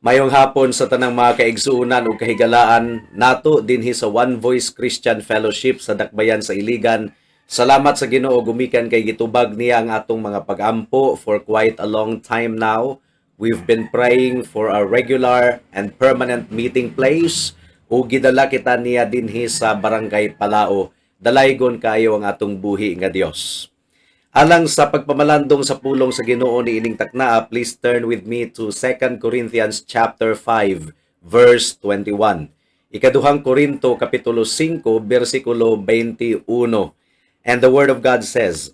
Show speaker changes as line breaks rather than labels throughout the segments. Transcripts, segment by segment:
Mayong hapon sa tanang mga kaigsuonan ug kahigalaan nato dinhi sa One Voice Christian Fellowship sa Dakbayan sa Iligan. Salamat sa Ginoo gumikan kay gitubag niya ang atong mga pagampo. For quite a long time now, we've been praying for a regular and permanent meeting place ug gidala kita niya dinhi sa Barangay Palao. Dalaygon kaayo ang atong buhi nga Dios. Alang sa pagpamalandong sa pulong sa Ginoo niining taknaa, please turn with me to 2 Corinthians chapter 5 verse 21. Ikaduhang Korinto kapitulo 5 bersikulo 21. And the word of God says,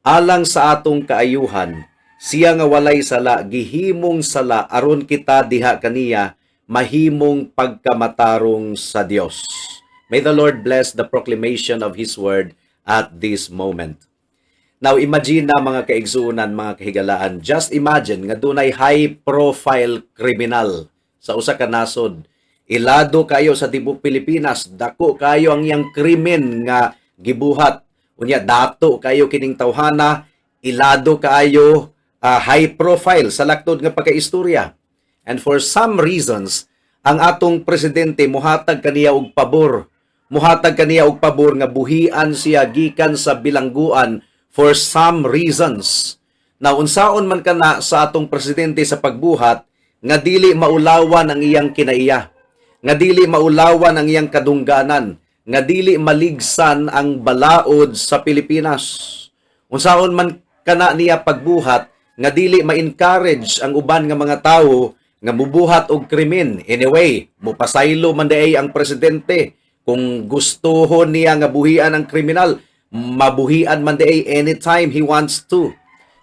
"Alang sa atong kaayuhan, siya nga walay sala gihimong sala aron kita diha kaniya mahimong pagkamatarong sa Dios." May the Lord bless the proclamation of His word at this moment. Now, imagine na, mga kaigsuonan, mga kahigalaan, just imagine nga dunay high profile criminal sa usa ka nasod. Ilado kayo sa tibuok Pilipinas, dako kayo ang iyang krimen nga gibuhat. Unya dato kayo kining tawhana, ilado kaayo, high profile sa laktod nga pagkaistorya. And for some reasons, ang atong presidente muhatag kaniya og pabor. Muhatag kaniya og pabor nga buhian siya gikan sa bilangguan for some reasons. Now, unsaon man kana sa atong presidente sa pagbuhat nga dili maulawan ang iyang kinaiya, nga dili maulawan ang iyang kadungganan, nga dili maligsan ang balaod sa Pilipinas? Unsaon man kana niya pagbuhat nga dili ma-encourage ang uban nga mga tawo nga mubuhat og krimen? Anyway, mupasaylo man diay ang presidente. Kung gustuhon niya nga buhian ang kriminal, mabuhian man diay anytime he wants to.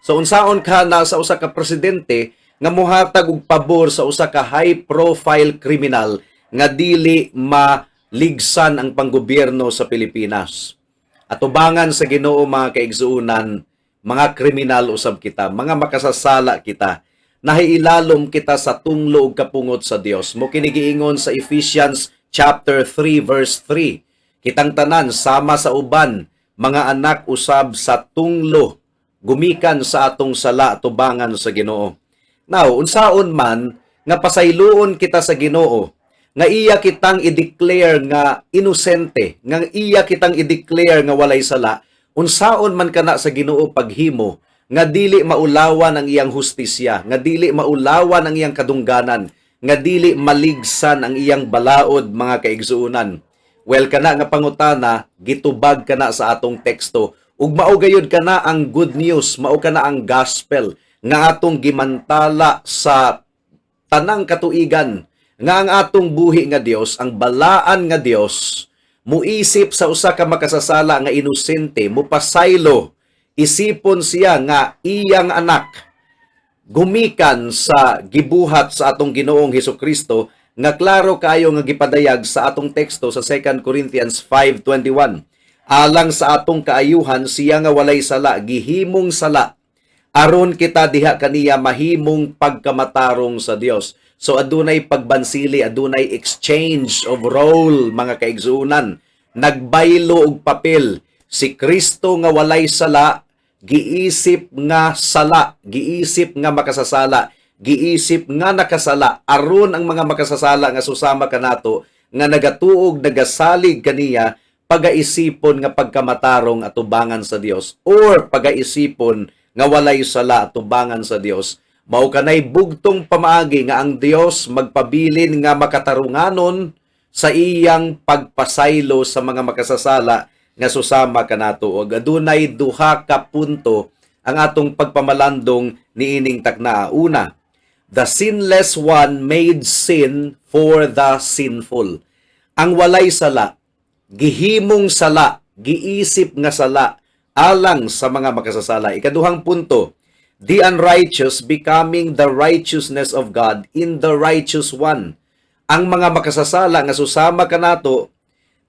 So unsaon ka na sa usa ka presidente nga muhatag og pabor sa usa ka high profile criminal nga dili maligsan ang panggobyerno sa Pilipinas? Atubangan sa Ginoo, mga kaigsuonan, mga kriminal usab kita, mga makasasala kita. Nahiilalom kita sa tunglo ug kapungot sa Dios. Mao kini giingon sa Ephesians chapter 3 verse 3. Kitang tanan sama sa uban, mga anak usab sa tunglo gumikan sa atong sala tubangan sa Ginoo. Now, unsaon man nga pasayloon kita sa Ginoo nga iya kitang i-declare nga inosente, nga iya kitang i-declare nga walay sala, unsaon man kana sa Ginoo paghimo nga dili maulawan ang iyang hustisya, nga dili maulawan ang iyang kadungganan, nga dili maligsan ang iyang balaod, mga kaigsuonan? Well, kana nga pangutana gitubag kana sa atong teksto ug mao gayud kana ang good news, mao kana ang gospel nga atong gimantala sa tanang katuigan, nga ang atong buhi nga Dios, ang balaan nga Dios, muisip sa usa ka makasasala nga inosente, mupasaylo, isipon siya nga iyang anak gumikan sa gibuhat sa atong Ginoong Hesus Kristo nga klaro kayo nga gipadayag sa atong teksto sa 2 Corinthians 5:21. "Alang sa atong kaayuhan, siya nga walay sala gihimong sala aron kita diha kaniya mahimong pagkamatarong sa Dios." So adunay pagbansili, adunay exchange of role, mga kaigsuonan. Nagbaylo og papel si Kristo nga walay sala, giisip nga sala, giisip nga makasasala, giisip nga nakasala aron ang mga makasasala nga susama kanato nga nagatuog, nagasalig kaniya, pagaisipon nga pagkamatarong atubangan sa Dios or pagaisipon nga walay sala atubangan sa Dios. Mao kanay bugtong pamaagi nga ang Dios magpabilin nga makatarunganon sa iyang pagpasaylo sa mga makasasala nga susama kanato. Ug adunay duha ka punto ang atong pagpamalandong niining taknaa. Una, the sinless one made sin for the sinful. Ang walay sala, gihimong sala, giisip nga sala alang sa mga makasasala. Ikaduhang punto, the unrighteous becoming the righteousness of God in the righteous one. Ang mga makasasala nga susama kanato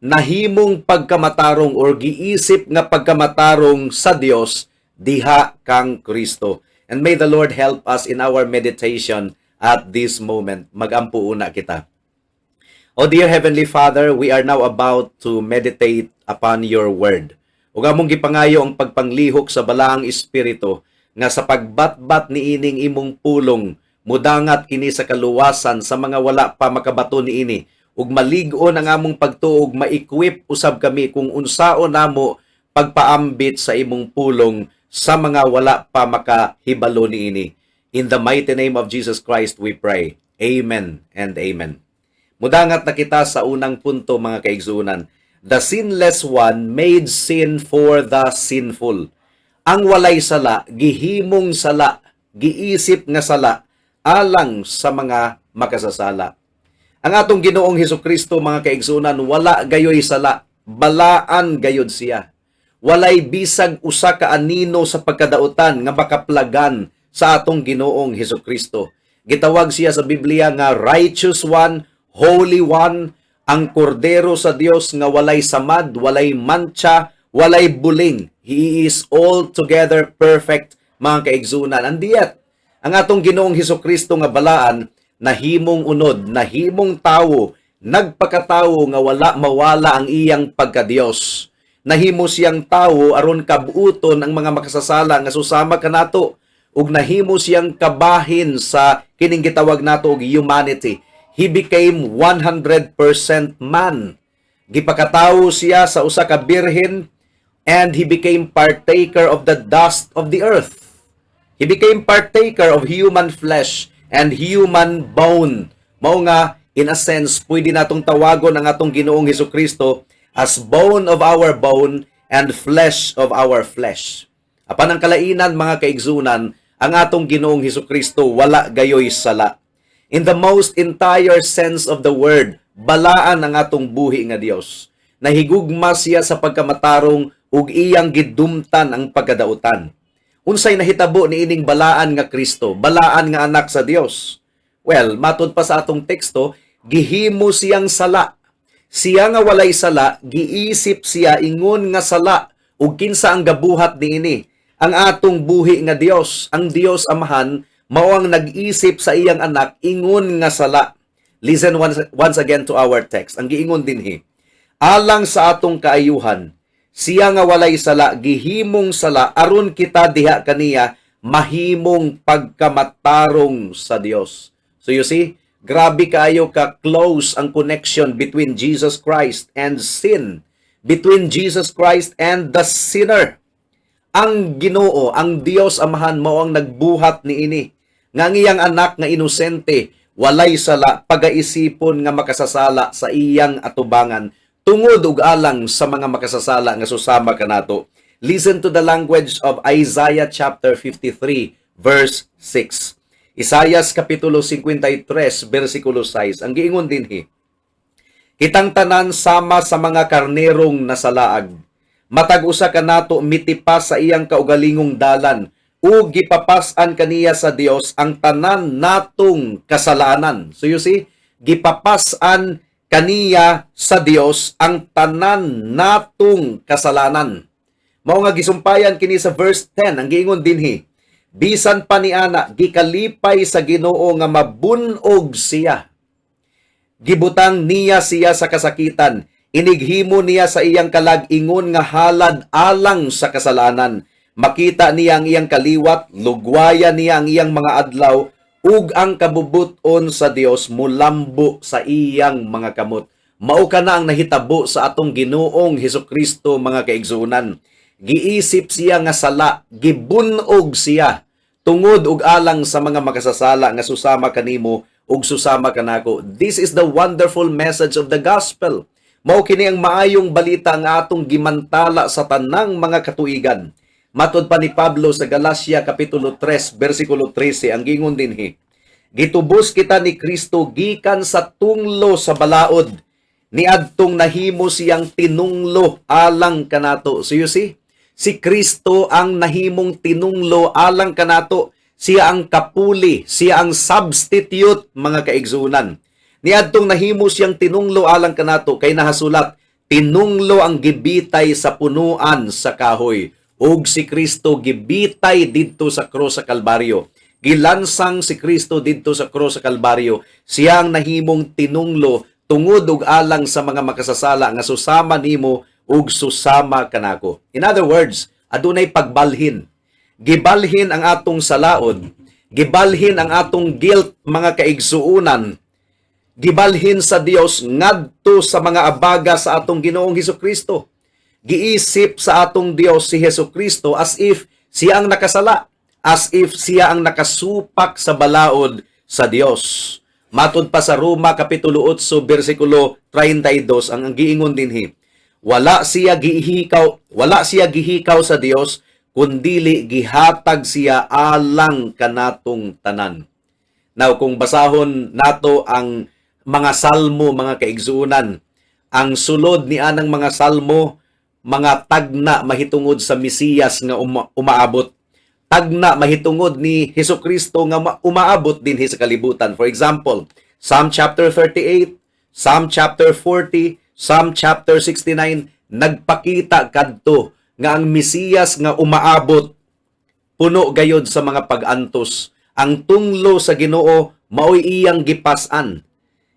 nahimong pagkamatarong or giisip nga pagkamatarong sa Dios diha kang Kristo. And may the Lord help us in our meditation at this moment. Magampo una kita. Oh dear Heavenly Father, we are now about to meditate upon your word. Ug among gipangayo ang pagpanglihok sa Balaang Espiritu nga sa pagbatbat niining imong pulong. Mudangat kini sa kaluwasan sa mga wala pa makabaton niini ug malig-on ang among pagtuo ug ma-equip usab kami kung unsaon namo pagpaambit sa imong pulong sa mga wala pa makahibalo niini. In the mighty name of Jesus Christ we pray. Amen and amen. Mudangat na kita sa unang punto, mga kaigsunan. The sinless one made sin for the sinful. Ang walay sala, gihimong sala, giisip nga sala, alang sa mga makasasala. Ang atong Ginoong Hesus Kristo, mga kaigsunan, wala gayoy sala, balaan gayod siya. Walay bisag usa ka anino sa pagkadautan nga makaplagan sa atong Ginoong Hesus Kristo. Gitawag siya sa Biblia nga Righteous One, Holy One, ang Kordero sa Dios nga walay samad, walay mantsa, walay buling. He is altogether perfect, mga kaigsunan. And yet, ang atong Ginoong Hesus Kristo nga balaan, nahimong unod, nahimong tawo, nagpakatawo nga wala mawala ang iyang pagkadiyos. Nahimo siyang tawo aron kabuuton ang mga makasasala nga susama kanato ug nahimo siyang kabahin sa kining gitawag nato og humanity. He became 100% man. Gipakatawo siya sa usa ka birhen and he became partaker of the dust of the earth. He became partaker of human flesh and human bone. Mao nga, in a sense, pwede natong tawagon ang atong Ginoong Hesus Kristo as bone of our bone and flesh of our flesh. Apan ang kalainan, mga kaigsunan, ang atong Ginoong Hesus Kristo wala gayoy sala. In the most entire sense of the word, balaan ang atong buhi nga Dios. Nahigugma siya sa pagkamatarong ug iyang gidumtan ang pagkadautan. Unsay nahitabo niining balaan nga Kristo, balaan nga anak sa Dios? Well, matud pa sa atong teksto, gihimo siyang sala. Siya nga walay sala, giisip siya ingon nga sala ug kinsa ang gabuhat niini? Ang atong buhi nga Dios, ang Dios Amahan, mao ang nag-isip sa iyang anak ingon nga sala. Listen once again to our text. Ang giingon dinhi, alang sa atong kaayuhan, siya nga walay sala gihimong sala aron kita diha kaniya mahimong pagkamatarong sa Dios. So you see, grabe kaayo ka close ang connection between Jesus Christ and sin, between Jesus Christ and the sinner. Ang Ginoo, ang Dios Amahan, mao ang nagbuhat niini. Nga ang iyang anak nga inosente, walay sala, pagaisipon nga makasasala sa iyang atubangan tungod ug alang sa mga makasasala nga susama kanato. Listen to the language of Isaiah chapter 53 verse 6. Isayas kapitulo 53 bersikulo 6. Ang giingon dinhi, "Kitang tanan sama sa mga karnerong nasalaag. Matag usa kanato mitipas sa iyang kaugalingong dalan ug gipapas-an kaniya sa Dios ang tanan natong kasalanan." So you see, gipapas-an kaniya sa Dios ang tanan natong kasalanan. Mao nga gisumpayan kini sa verse 10, ang giingon dinhi, "Bisan pa niana, gikalipay sa Ginoo nga mabunog siya. Gibutang niya siya sa kasakitan. Inighimo niya sa iyang kalag ingon nga halad alang sa kasalanan. Makita niya ang iyang kaliwat, lugwaya niya ang iyang mga adlaw, ug ang kabubuton sa Dios mulambo sa iyang mga kamot." Mao kana ang nahitabo sa atong Ginoong Hesus Kristo, mga kaigsuonan. Giisip siya nga sala, gibunog siya tungod ug alang sa mga makasasala nga susama kanimo ug susama kanako. This is the wonderful message of the gospel. Mao kini ang maayong balita nga atong gimantala sa tanang mga katuigan. Matod pa ni Pablo sa Galacia kapitulo 3 bersikulo 13, ang gingon dinhi, "Gitubos kita ni Kristo gikan sa tunglo sa balaod niadtong nahimo siyang tinunglo alang kanato." So you see, si Kristo ang nahimong tinunglo alang kanato. Siya ang kapuli, siya ang substitute, mga kaigsunan. Niadtong nahimo siyang tinunglo alang kanato kay nahasulat, "Tinunglo ang gibitay sa punuan sa kahoy." Ug si Kristo gibitay didto sa krus sa Kalbaryo. Gilansang si Kristo didto sa krus sa Kalbaryo. Siya ang nahimong tinunglo tungod ug alang sa mga makasasala nga susama nimo ug susama kanako. In other words, adunay pagbalhin. Gibalhin ang atong salaod, Gibalhin ang atong guilt, mga kaigsuunan. Gibalhin sa Dios ngadto sa mga abaga sa atong Ginoong Hesus Kristo. Giisip sa atong Dios si Hesus Kristo as if siya ang nakasala, as if siya ang nakasupak sa balaod sa Dios. Matud pa sa Roma kapitulo 8 bersikulo 32, ang giingon dinhi, wala siya gihikaw, wala siya gihikaw sa Dios, kundili gihatag siya alang kanatong tanan. Now, kung basahon nato ang mga salmo, mga kaigsuunan, ang sulod ni anang mga salmo, mga tagna mahitungod sa Mesiyas nga umaabot. Tagna mahitungod ni Hesus Kristo nga umaabot dinhi sa kalibutan. For example, Psalm chapter 38, Psalm chapter 40, Psalm chapter 69, nagpakita kadto nga ang Mesiyas nga umaabot puno gayod sa mga pag-antos. Ang tunglo sa Ginoo maoy iyang gipas-an.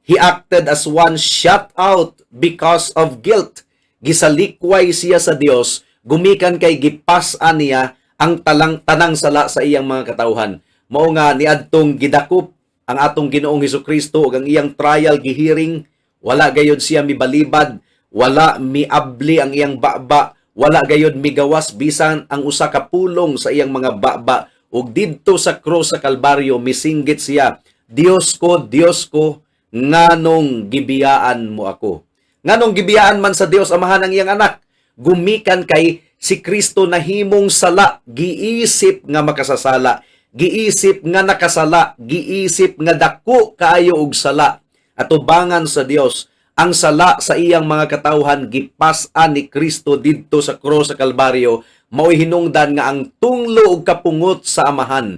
He acted as one shut out because of guilt. Gisalikway siya sa Dios gumikan kay gipas-an niya ang talang tanang sala sa iyang mga katawhan. Mao nga niadtong gidakop ang atong Ginoong Hesus Kristo ug ang iyang trial gihiring, wala gayod siya mibalibad, wala miabli ang iyang baba, wala gayod migawas bisan ang usa ka pulong sa iyang mga baba. Ug didto sa krus sa Kalbaryo misinggit siya, "Dios ko, Dios ko, nganong gibiyaan mo ako?" Nganong gibiyaan man sa Dios Amahan ang iyang anak? Gumikan kay si Kristo nahimong sala, giisip nga makasasala, giisip nga nakasala, giisip nga dako kaayo og sala atubangan sa Dios. Ang sala sa iyang mga katawhan gipas-an ni Kristo didto sa krus sa Kalbaryo. Mao'y hinungdan nga ang tunglo ug kapungot sa Amahan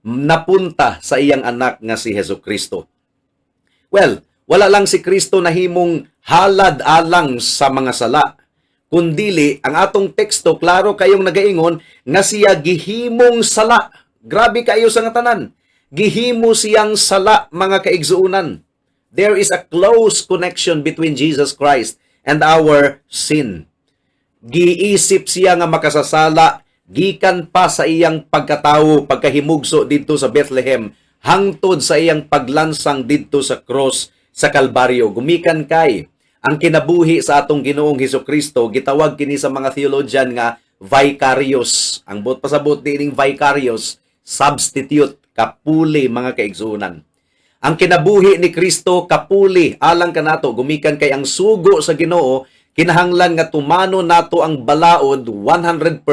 napunta sa iyang anak nga si Hesus Kristo. Well, wala lang si Kristo nahimong halad alang sa mga sala, kundili ang atong teksto klaro kayong nagaingon nga siya gihimong sala. Grabe kayo sa nga tanan. Gihimo siyang sala, mga kaigsuunan. There is a close connection between Jesus Christ and our sin. Giisip siya nga makasasala gikan pa sa iyang pagkatawo, pagkahimugso didto sa Bethlehem, hangtod sa iyang paglansang didto sa cross sa Kalbaryo. Gumikan kay ang kinabuhi sa atong Ginoong Hesus Kristo gitawag kini sa mga theologian nga vicarious. Ang buot pasabot niining vicarious, substitute, kapuli, mga kaigsuonan. Ang kinabuhi ni Kristo kapuli alang kanato gumikan kay ang sugo sa Ginoo kinahanglan nga tumano nato ang balaod 100%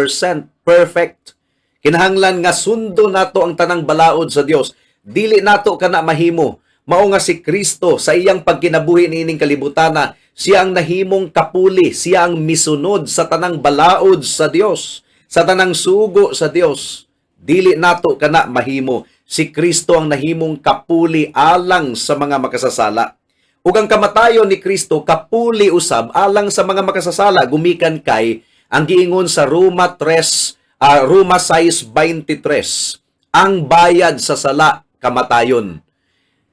perfect. Kinahanglan nga sundo nato ang tanang balaod sa Dios. Dili nato kana mahimo. Mao nga si Kristo sa iyang pagkinabuhi niining kalibutana, siya ang nahimong kapuli, siya ang misunod sa tanang balaod sa Dios, sa tanang sugo sa Dios. Dili nato kana mahimo. Si Kristo ang nahimong kapuli alang sa mga makasasala. Ug ang kamatayon ni Kristo kapuli usab alang sa mga makasasala gumikan kay ang giingon sa Roma 3, Roma 6:23, ang bayad sa sala kamatayon.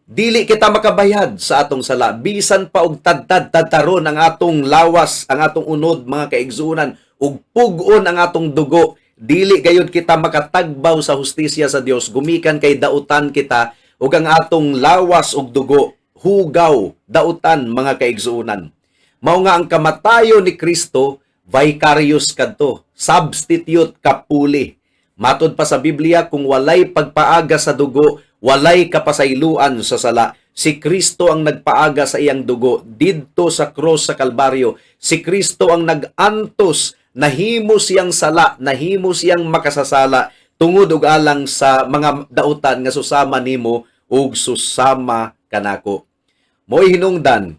Dili kita makabayad sa atong sala bisan pa og tadtad tadtaron ang atong lawas, ang atong unod, mga kaigsuonan, ug pug-on ang atong dugo. Dili gayud kita makatagbaw sa hustisya sa Dios gumikan kay dautan kita ug ang atong lawas ug dugo hugaw dautan, mga kaigsuonan. Mao nga ang kamatayon ni Kristo vicarious kadto, substitute, kapuli. Matod pa sa Biblia, kung walay pagpaaga sa dugo, walay kapasayloan sa sala. Si Kristo ang nagpaaga sa iyang dugo didto sa cross sa Kalbaryo. Si Kristo ang nag-antos, nahimo siyang sala, nahimo siyang makasasala tungod ug alang sa mga dautan nga susama nimo ug susama kanako. Mo'y hinungdan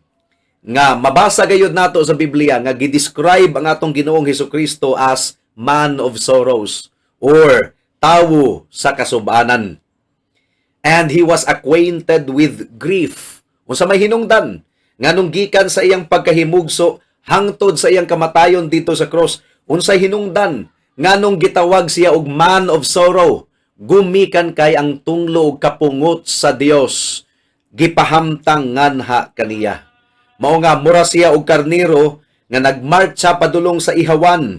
nga mabasa gayud nato sa Biblia nga gi-describe ang atong Ginoong Hesus Kristo as man of sorrows or tawo sa kasubanan. And he was acquainted with grief. Unsa may hinungdan? Nganong gikan sa iyang pagkahimugso hangtod sa iyang kamatayon dito sa cross, unsay hinungdan? Nganong gitawag siya og man of sorrow? Gumikan kay ang tunglo og kapungot sa Dios gipahamtang nganha kaniya. Mao nga mura siya og karnero nga nagmartsa padulong sa ihawan.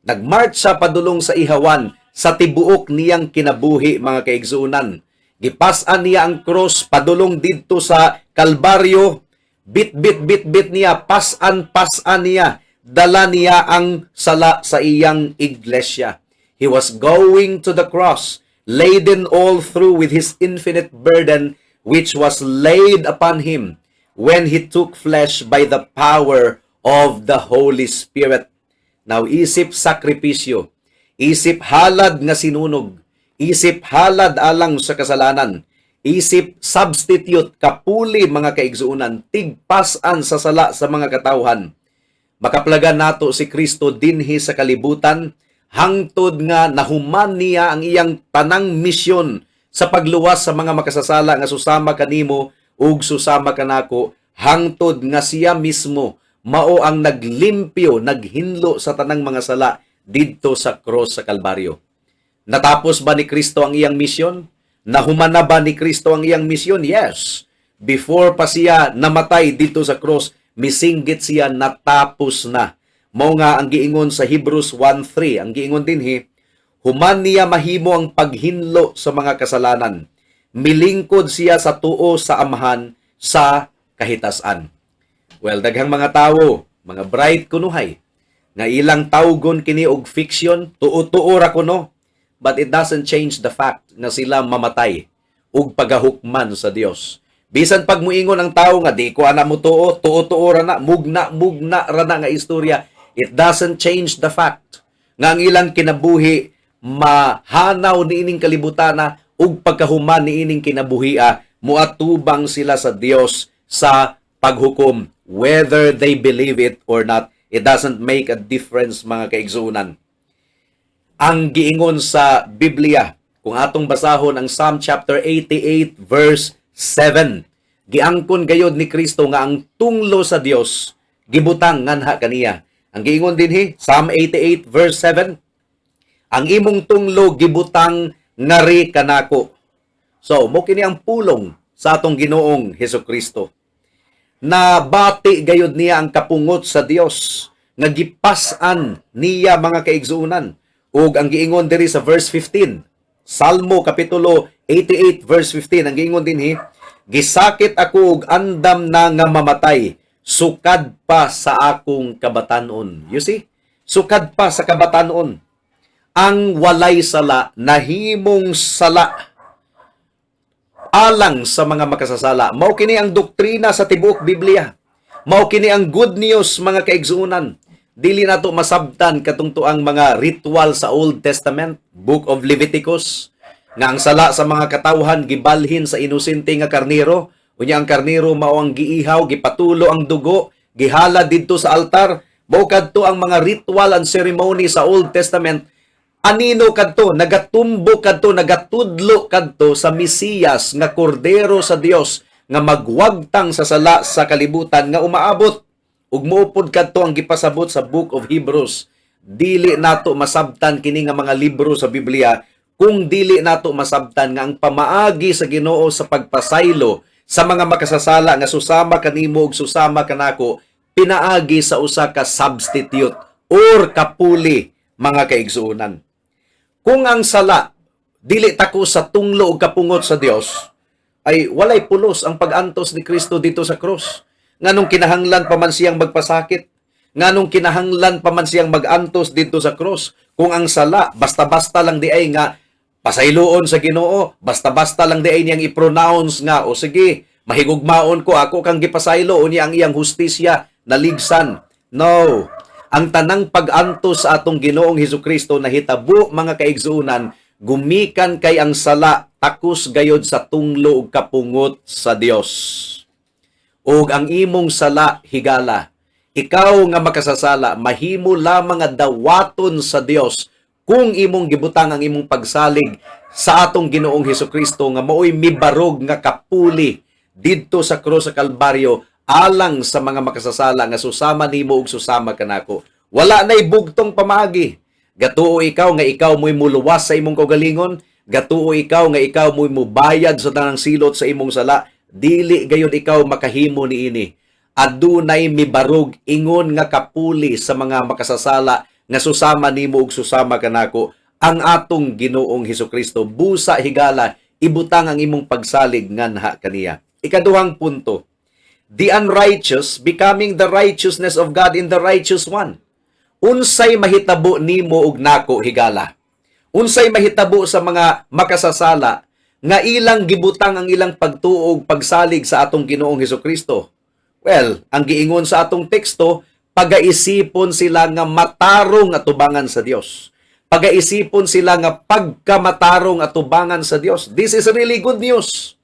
Nagmartsa padulong sa ihawan. sa tibuok niyang kinabuhi, mga kaigsuonan. Gipas-an niya ang cross padulong didto sa Kalbaryo, bit bit bit bit niya, pas-an pas-an niya, dala niya ang sala sa iyang iglesia. He was going to the cross, laden all through with his infinite burden, which was laid upon him when he took flesh by the power of the Holy Spirit. Now, isip sakripisyo, isip halad nga sinunog, isip halad alang sa kasalanan, isip substitute, kapuli, mga kaigsuonan, tigpas-an sa sala sa mga katawhan. Makaplagan nato si Kristo dinhi sa kalibutan hangtod nga nahuman niya ang iyang tanang misyon sa pagluwas sa mga makasasala nga susama kanimo ug susama kanako, hangtod nga siya mismo mao ang naglimpyo, naghinlo sa tanang mga sala didto sa cross sa Kalbaryo. Natapos ba ni Kristo ang iyang misyon? Nahuman na ba ni Kristo ang iyang misyon? Yes. Before pa siya namatay dito sa cross, misinggit siya, "Natapos na." Mao nga ang giingon sa Hebrews 1:3, ang giingon dinhi, human niya mahimo ang paghinlo sa mga kasalanan, milingkod siya sa tuo sa Amahan sa kahitasan. Well, daghang mga tawo, mga bright kunuhay, nga ilang tawgon kini og fiction, tuo-tuo ra kuno, but it doesn't change the fact nga sila mamatay ug pagahukman sa Dios. Bisan pag muingon ang tao nga di ko ana mo tuo, tuo-tuo ra na, mugna mugna ra na nga istorya, it doesn't change the fact nga ang ilang kinabuhi mahanaw niining kalibutana ug pagkahuman niining kinabuhia, muatubang sila sa Dios sa paghukom, whether they believe it or not. It doesn't make a difference, mga kaigsuonan. Ang giingon sa Biblia, kung atong basahon ang Psalm chapter 88 verse 7, giangkon gayod ni Kristo nga ang tunglo sa Dios gibutang nganha kaniya. Ang giingon dinhi, Psalm 88 verse 7, "Ang imong tunglo gibutang ngari kanako." So, mao kini ang pulong sa atong Ginoong Hesus Kristo. Nabati gayod niya ang kapungot sa Dios nga gipas-an niya, mga kaigsuonan. Ug ang giingon diri sa verse 15, Salmo kapitulo 88 verse 15, ang giingon dinhi, "Gisakit ako ug andam na nga mamatay sukad pa sa akong kabatanon." You see? Sukad pa sa kabatanon. Ang walay sala nahimong sala alang sa mga makasasala. Mao kini ang doktrina sa tibuok Biblia. Mao kini ang good news, mga kaigsuonan. Dili nato masabtan katong tuang mga ritual sa Old Testament, Book of Leviticus, nga ang sala sa mga katawhan gibalhin sa inosente nga karnero. Unya ang karnero mao ang giihaw, gipatulo ang dugo, gihala didto sa altar. Mao kadto ang mga ritual and ceremony sa Old Testament. Anino kadto, nagatumbo kadto, nagatudlo kadto sa Mesiyas nga kordero sa Dios nga magwagtang sa sala sa kalibutan nga umaabot. Ug moupod kadto ang gipasabot sa Book of Hebrews. Dili nato masabtan kini nga mga libro sa Biblia kung dili nato masabtan nga ang pamaagi sa Ginoo sa pagpasaylo sa mga makasasala nga susama kanimo ug susama kanako pinaagi sa usa ka substitute or kapuli, mga kaigsuonan. Kung ang sala dili tako sa tunglo ug kapungot sa Dios, ay walay pulos ang pag-antos ni Kristo dito sa krus. Nganong kinahanglan pa man siyang magpasakit? Nganong kinahanglan pa man siyang mag-antos dito sa krus? Kung ang sala basta-basta lang di ay nga pasayloon sa Ginoo, basta-basta lang di ay niyang i-pronounce nga, "O sige, mahigugmaon ko, ako kang gipasaylo," unya ang iyang hustisya naligsan. No. Ang tanang pag-antos sa atong Ginoong Hesus Kristo nahitabo, mga kaigsuonan, gumikan kay ang sala takos gayod sa tunglo ug kapungot sa Dios. Ug ang imong sala, higala, ikaw nga makasasala, mahimo lamang nga dawaton sa Dios kung imong gibutang ang imong pagsalig sa atong Ginoong Hesus Kristo nga maoy mibarog nga kapuli didto sa krus sa Kalbaryo alang sa mga makasasala nga susama nimo ug susama kanako. Wala nay bugtong pamaagi. Gatuo ikaw nga ikaw mo'y muluwas sa imong kaugalingon, gatuo ikaw nga ikaw mo'y mubayad sa tanang silot sa imong sala, dili gayud ikaw makahimo niini. Adunay mibarog ingon nga kapuli sa mga makasasala nga susama nimo ug susama kanako. Ang atong Ginoong Hesukristo. Busa, higala, ibutang ang imong pagsalig nganha kaniya. Ikaduhang punto, the unrighteous becoming the righteousness of God in the righteous one. Unsay mahitabo nimo ug nako, higala? Unsay mahitabo sa mga makasasala nga ilang gibutang ang ilang pagtuo ug pagsalig sa atong Ginoong Hesukristo? Well, ang giingon sa atong teksto, pagaisipon sila nga matarong atubangan sa Dios. Pagaisipon sila nga pagkamatarong atubangan sa Dios. This is really good news.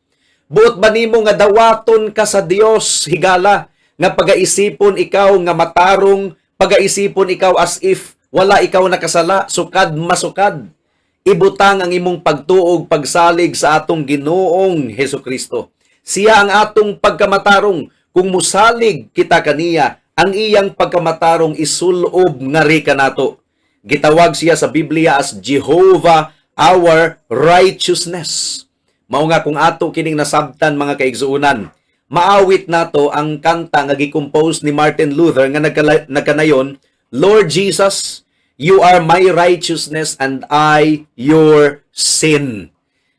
Buot ba nimo nga dawaton ka sa Dios, higala, nga pagaisipon ikaw nga matarong, pagaisipon ikaw as if wala ikaw nakasala, sukad masukad? Ibutang ang imong pagtuo ug pagsalig sa atong Ginoong Hesukristo. Siya ang atong pagkamatarong. Kung musalig kita kaniya, ang iyang pagkamatarong isulob ngari kanato. Gitawag siya sa Biblia as Jehovah our righteousness. Mao nga kung ato kining nasabtan, mga kaigsuonan, maawit nato ang kanta nga gi-compose ni Martin Luther nga nagkanayon, "Lord Jesus, you are my righteousness and I your sin."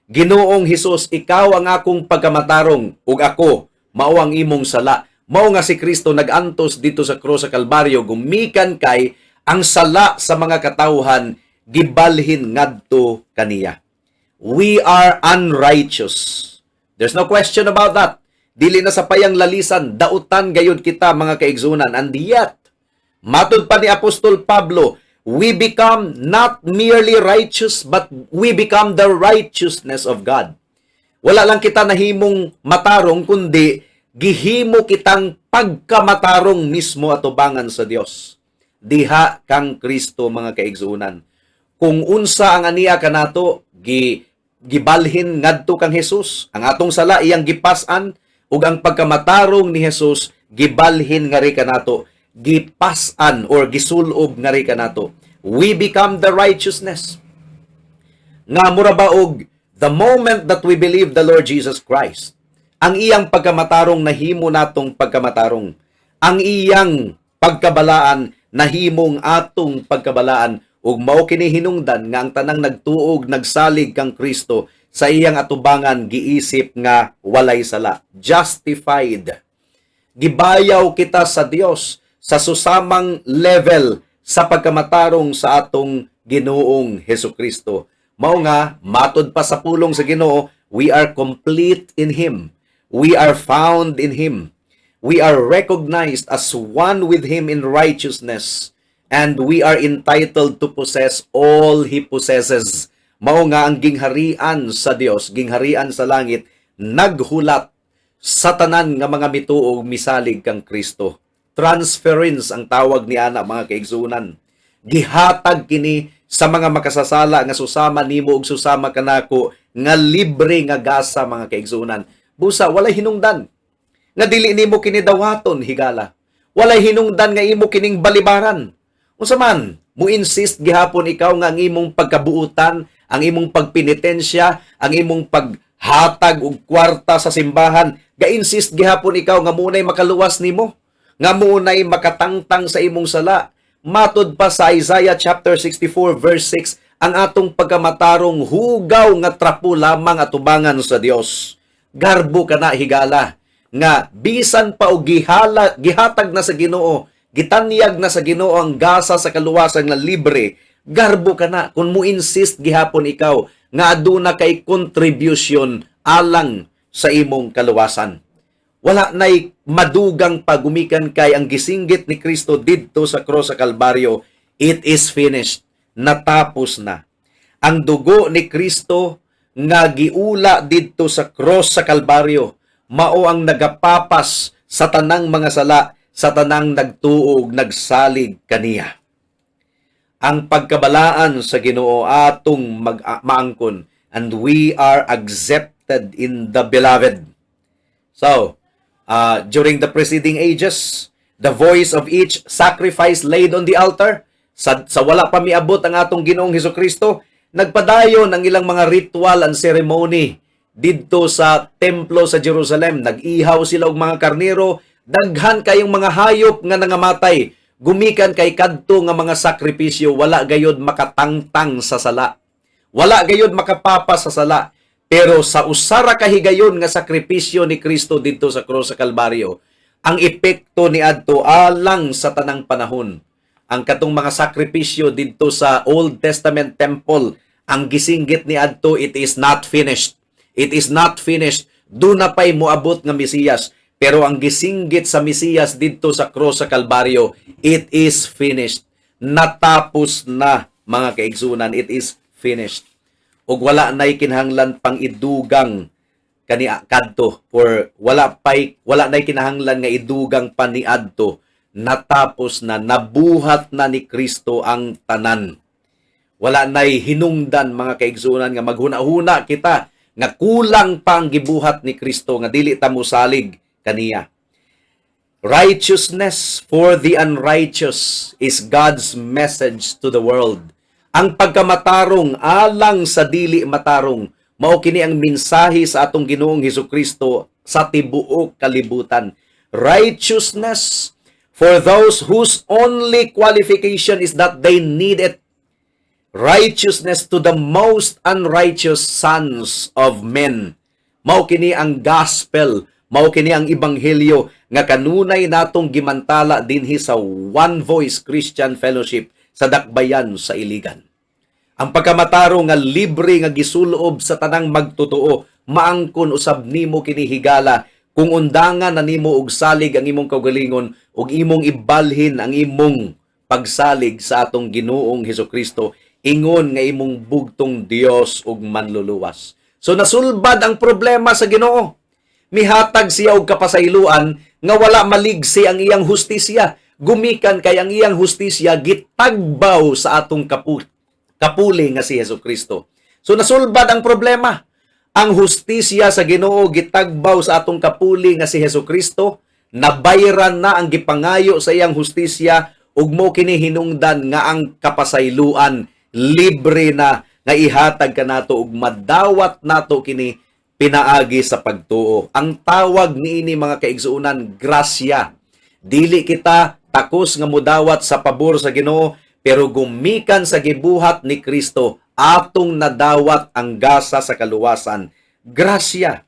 Ginoong Hesus, ikaw ang akong pagkamatarong ug ako mao ang imong sala. Mao nga si Kristo nag-antos didto sa krus sa Kalbaryo gumikan kay ang sala sa mga katawhan gibalhin ngadto kaniya. We are unrighteous. There's no question about that. Dili na sa payang lalisan, dautan gayud kita, mga kaigsuonan. And yet, matud pa ni Apostol Pablo, we become not merely righteous, but we become the righteousness of God. Wala lang kita nahimong matarong, kundi gihimo kitang pagkamatarong mismo atubangan sa Dios. Diha kang Kristo, mga kaigsuonan. Kung unsa ang ania kanato, gibalhin ngadto kang Jesus. Ang atong sala iyang gipas-an ug ang pagkamatarong ni Jesus gibalhin ngari kanato, gipas-an or gisulob ngari kanato. We become the righteousness. Nga mura ba og the moment that we believe the Lord Jesus Christ, ang iyang pagkamatarong nahimo natong pagkamatarong. Ang iyang pagkabalaan nahimong atong pagkabalaan ug mao kini hinungdan nga ang tanang nagtuo ug nagsalig kang Kristo, sa iyang atubangan giisip nga walay sala, justified. Gibayaw kita sa Dios sa susamang level sa pagkamatarong sa atong Ginoong Hesukristo. Mao nga matod pa sa pulong sa Ginoo, we are complete in Him. We are found in Him. We are recognized as one with Him in righteousness and we are entitled to possess all He possesses. Mao nga ang gingharian sa Dios, gingharian sa langit, naghulat sa tanan nga mga mituo ug misalig kang Kristo. Transference ang tawag ni ana, mga kaigsuonan. Gihatag kini sa mga makasasala nga susama nimo ug susama kanako nga libre nga gasa, mga kaigsuonan. Busa walay hinungdan nga dili nimo kini dawaton, higala. Walay hinungdan nga imo kining balibaran. Unsa man, mo insist gihapon ikaw nga ang imong pagkabuutan, ang imong pagpenitensya, ang imong paghatag og kwarta sa simbahan, ga-insist gihapon ikaw nga munay makaluwas nimo, nga munay makatangtang sa imong sala? Matod pa sa Isaiah chapter 64 verse 6, ang atong pagkamatarong hugaw nga trapo lamang atubangan sa Dios. Garbo kana, higala, nga bisan pa og gihatag na sa Ginoo, gitanyag na sa Ginoo ang gasa sa kaluwasan nga libre, garbo kana kung mo insist gihapon ikaw nga aduna kay contribution alang sa imong kaluwasan. Wala nay madugang pagumikan kay ang gisinggit ni Kristo didto sa cross sa Kalbaryo, "It is finished." Natapos na. Ang dugo ni Kristo nga giula didto sa cross sa Kalbaryo, mao ang nagapapas sa tanang mga sala sa tanang nagtuo ug nagsalig kaniya. Ang pagkabalaan sa Ginoo atong maangkon and we are accepted in the beloved. So, during the preceding ages, the voice of each sacrifice laid on the altar, sa wala pa miabot ang atong Ginoong Hesukristo, nagpadayon ang ilang mga ritual and ceremony didto sa templo sa Jerusalem. Nag-ihaw sila og mga karnero, daghan kayong mga hayop nga nangamatay. Gumikan kay kadto nga mga sakripisyo wala gayod makatangtang sa sala. Wala gayod makapapa sa sala. Pero sa usa ra ka higayon nga sakripisyo ni Kristo didto sa krus sa Kalbaryo, ang epekto ni adto alang sa tanang panahon. Ang katong mga sakripisyo didto sa Old Testament temple, ang gisinggit ni adto, "It is not finished. It is not finished." Duna pay moabot nga Mesiyas. Pero ang gisinggit sa Mesiyas didto sa krus sa Kalbaryo, "It is finished." Natapos na, mga kaigsunan, it is finished. Ug wala nay kinahanglan pang idugang kani kadto or wala nay kinahanglan nga idugang pa niadto. Natapos na, nabuhat na ni Kristo ang tanan. Wala nay hinungdan, mga kaigsunan, nga maghuna-huna kita nga kulang pa ang gibuhat ni Kristo nga dili ta mosalig kaniya. Righteousness for the unrighteous is God's message to the world. Ang pagkamatarong alang sa dili matarong, mao kini ang mensahe sa atong Ginoong Hesukristo sa tibuok kalibutan. Righteousness for those whose only qualification is that they need it. Righteousness to the most unrighteous sons of men. Mao kini ang gospel, mao kini ang ebanghelyo nga kanunay natong gimantala dinhi sa One Voice Christian Fellowship sa Dakbayan sa Iligan. Ang pagkamatarong nga libre nga gisulob sa tanang magtotoo, maangkon usab nimo kini, higala, kung undangan na nimo og salig ang imong kaugalingon ug imong ibalhin ang imong pagsalig sa atong Ginoong Hesukristo ingon nga imong bugtong Dios ug manluluwas. So nasulbad ang problema sa Ginoo. Mihatag siya og kapasayloan nga wala maligsi ang iyang hustisya. Gumikan kay ang iyang hustisya gitagbaw sa atong kapuli nga si Hesus Kristo. So nasulbad ang problema. Ang hustisya sa Ginoo gitagbaw sa atong kapuli nga si Hesus Kristo. Nabayran na ang gipangayo sa iyang hustisya ug mo kini hinungdan nga ang kapasayloan libre na nga ihatag kanato ug madawat nato kini pinaagi sa pagtuo. Ang tawag niini, mga kaigsuonan, grasya. Dili kita takos nga mudawat sa pabor sa Ginoo, pero gumikan sa gibuhat ni Kristo, atong nadawat ang gasa sa kaluwasan. Grasya.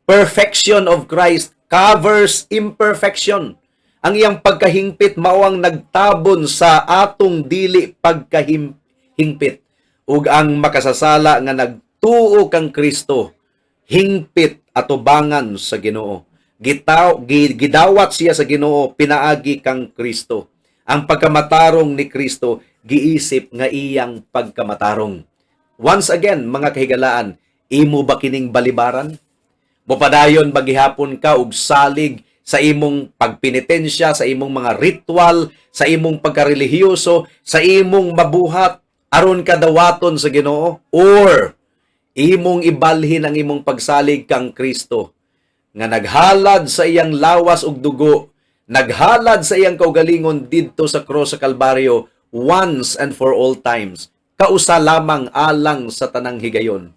Perfection of Christ covers imperfection. Ang iyang pagkahingpit mao ang nagtabon sa atong dili pagkahingpit. Ug ang makasasala nga nagtuo kang Kristo, hingpit atubangan sa Ginoo. Gidawat siya sa Ginoo pinaagi kang Kristo. Ang pagkamatarong ni Kristo giisip nga iyang pagkamatarong. Once again, mga kahigalaan, imo ba kining balibaran? Mopadayon ba gihapon ka og salig sa imong pagpenitensya, sa imong mga ritual, sa imong pagkarelihiyoso, sa imong mabuhat aron ka dawaton sa Ginoo, or imong ibalhin ang imong pagsalig kang Kristo nga naghalad sa iyang lawas ug dugo, naghalad sa iyang kaugalingon didto sa cross sa Kalbaryo once and for all times, kausa lamang alang sa tanang higayon?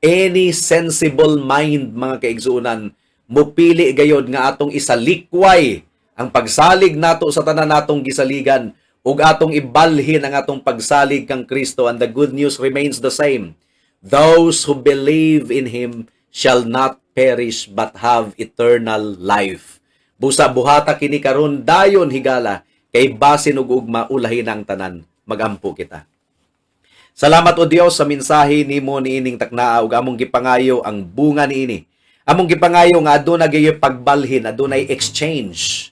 Any sensible mind, mga kaigsuonan, mupili gayod nga atong isalikway ang pagsalig nato sa tanan natong gisaligan ug atong ibalhin ang atong pagsalig kang Kristo, and the good news remains the same: those who believe in Him shall not perish but have eternal life. Busa buhata kini karon dayon, higala, kay basin ug ugma ulahin ang tanan. Magampo kita. Salamat, O Dios, sa mensahe nimo niining taknaa ug among gipangayo ang bunga niini. Among gipangayo nga aduna gayoy pagbalhin, adunay exchange.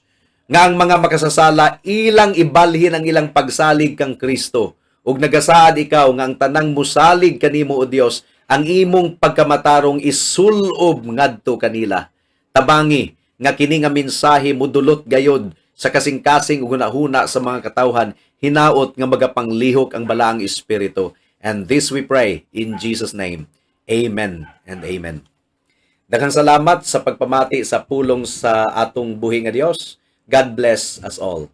Nga ang mga makasasala ilang ibalhin ang ilang pagsalig kang Kristo. Ug nagasaad ikaw nga ang tanang musalig kanimo, O Dios, ang imong pagkamatarong isulob ngadto kanila. Tabangi nga kini nga mensahe mudulot gayod sa kasing-kasing ug hunahuna sa mga katawhan, hinaot nga magapanglihok ang Balaang Espiritu. And this we pray in Jesus' name. Amen and amen. Daghang salamat sa pagpamati sa pulong sa atong buhi nga Dios. God bless us all.